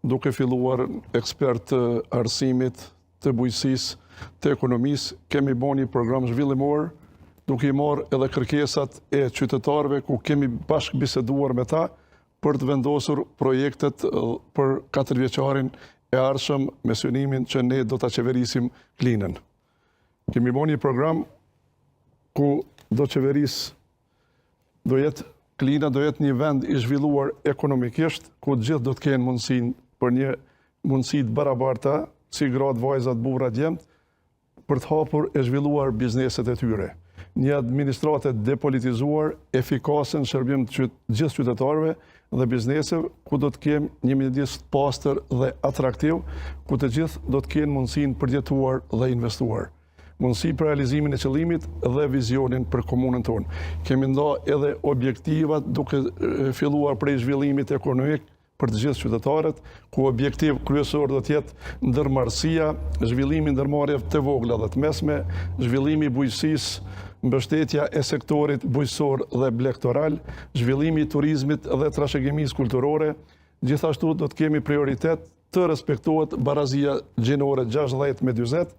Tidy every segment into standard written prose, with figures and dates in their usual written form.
duke filluar ekspertë të arsimit, të bujqësisë, të ekonomisë, kemi bo një program zhvillimor, duke i marrë edhe kërkesat e qytetarëve ku kemi bashkëbiseduar me ta për të vendosur projektet për katërvjeçarin e ardhshëm me synimin që ne do ta qeverisim Klinën. Kemi bo një program ku do qeveris do jetë Klina do jetë një vend i zhvilluar ekonomikisht, ku të gjithë do të kenë mundësinë për një mundësi të barabarta, si gratë, vajzat, burrat, djemtë, për të hapur e zhvilluar bizneset e tyre. Një administratë e depolitizuar, efikase në shërbim të gjithë qytetarëve dhe bizneseve, ku do të kemë një mjedis të pastër dhe atraktiv, ku të gjithë do të kenë mundësinë për të jetuar dhe investuar. Mundësi për realizimin e qëllimit dhe vizionin për komunën tonë. Kemi nda edhe objektivat duke filluar prej zhvillimit ekonomik për të gjithë qytetarët, ku objektiv kryesor do të jetë ndërmarrësia, zhvillimi i ndërmarrjeve të vogla dhe të mesme, zhvillimi i bujqësisë, mbështetja e sektorit bujqësor dhe blegtoral, zhvillimi i turizmit dhe trashëgimisë kulturore. Gjithashtu do të kemi prioritet të respektohet barazia gjinore 60 me 40,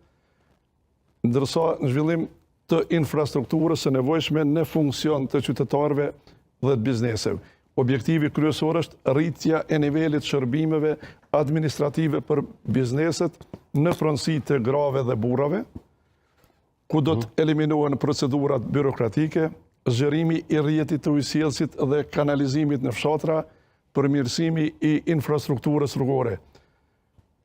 ndërsa në zhvillim të infrastrukturës së nevojshme në funksion të qytetarëve dhe të bizneseve. Objektivi kryesor është rritja e nivelit shërbimeve administrative për bizneset në pronësi të grave dhe burrave, ku do të mhm. eliminohen procedurat birokratike, zgjerimi i rrjetit të ujësjellësit dhe kanalizimit në fshatra, përmirësimi i infrastrukturës rrugore.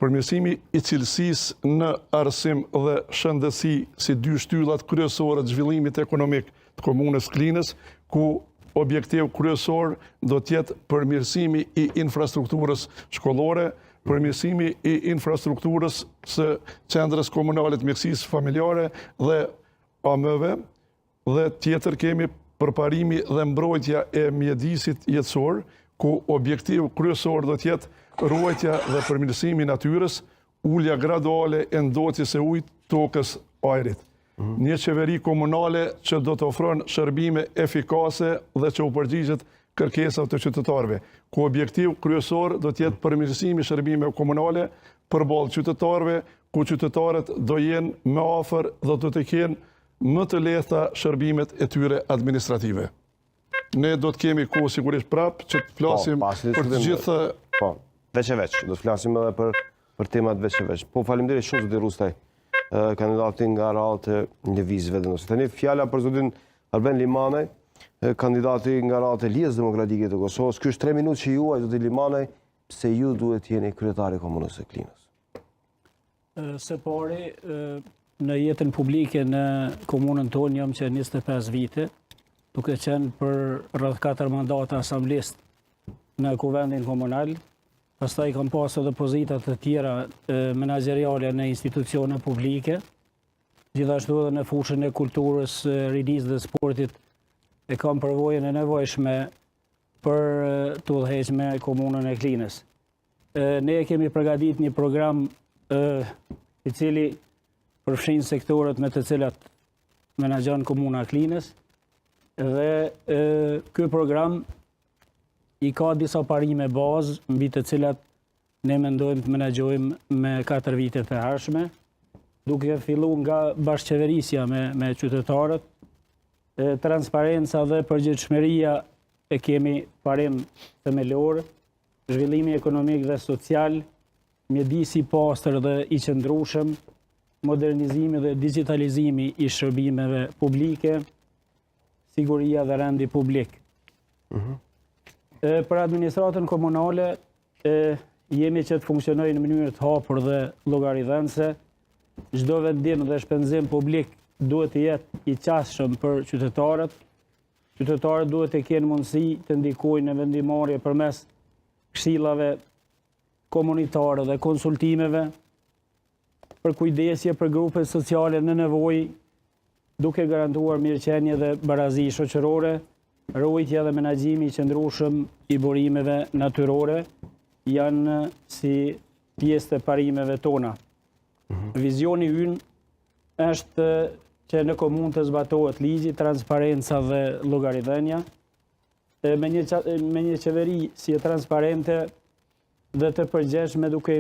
Përmirësimi i cilësisë në arsim dhe shëndetësi si dy shtyllat kryesore të zhvillimit ekonomik të komunës Klinës, ku objektiv kryesor do të jetë përmirësimi i infrastrukturës shkollore, përmirësimi i infrastrukturës së qendrës komunale të mjekësisë familjare dhe AMV, Dhe tjetër kemi përparimi dhe mbrojtja e mjedisit jetësor, ku objektiv kryesor do të jetë ruajtja dhe përmirësimi i natyrës, ulja graduale e ndotjes së ujit, tokës, ajrit. Mhm. Një qeveri komunale që do të ofron shërbime efikase dhe që u përgjigjet kërkesave të qytetarëve, ku objektiv kryesor do të jetë përmirësimi i shërbimeve komunale përballë qytetarëve, ku qytetarët do jenë më afër dhe do të kenë më të lehta shërbimet e tyre administrative. Ne do të kemi kohë sigurisht prapë që të flasim po, për të gjithë... Po, veç e veç, do të flasim edhe për, për temat veç e veç. Po, faleminderit shumë, zoti Rrustaj, kandidati nga radhët e Lëvizjes Vetëvendosje. Tani fjala për zotin Arben Limanaj, kandidati nga radhët e Lidhjes Demokratike të Kosovës. Ky është 3 minutëshi juaj, zoti Limanaj, pse ju duhet të jeni kryetari i komunës së Klinës. Së pari, në jetën publike në komunën tonë jam që 25 vite, duke qenë për rreth 4 mandate asamblist në kuvendin komunal, pastaj kam pas edhe pozita të tjera menaxheriale në institucione publike, gjithashtu edhe në fushën e kulturës, rinisë dhe sportit e kam përvojën e nevojshme për të udhëheqë me komunën e Klinës. Ne e kemi përgatit një program i cili përfshin sektorët me të cilat menaxhon komuna e Klinës dhe ky program i ka disa parime bazë mbi të cilat ne mendojmë të menaxhojmë me 4 vitet e ardhshme, duke fillu nga bashkëqeverisja me, me qytetarët, transparenca dhe përgjegjshmëria e kemi parim themelor, zhvillimi ekonomik dhe social, mjedisi i pastër dhe i qëndrueshëm, modernizimi dhe digjitalizimi i shërbimeve publike, siguria dhe rendi publik. Mhm. Për administratën komunale, e, jemi që të funksionojë në mënyrë të hapur dhe llogaridhënëse. Çdo vendim dhe shpenzim publik duhet të jetë i qasshëm për qytetarët, Qytetarët duhet të kenë mundësi të ndikojnë në vendimmarrje përmes këshillave komunitare dhe konsultimeve përkujdesje për grupet sociale në nevojë, duke garantuar mirëqenie dhe barazi shoqërore, ruajtja dhe menaxhimi i qëndrueshëm i burimeve natyrore janë si pjesë të parimeve tona. Mhm. Vizioni ynë është që në komunë të zbatohet ligji, transparenca dhe llogaridhënia. Me një, me një qeverisje transparente. dhe të përgjegjshme duke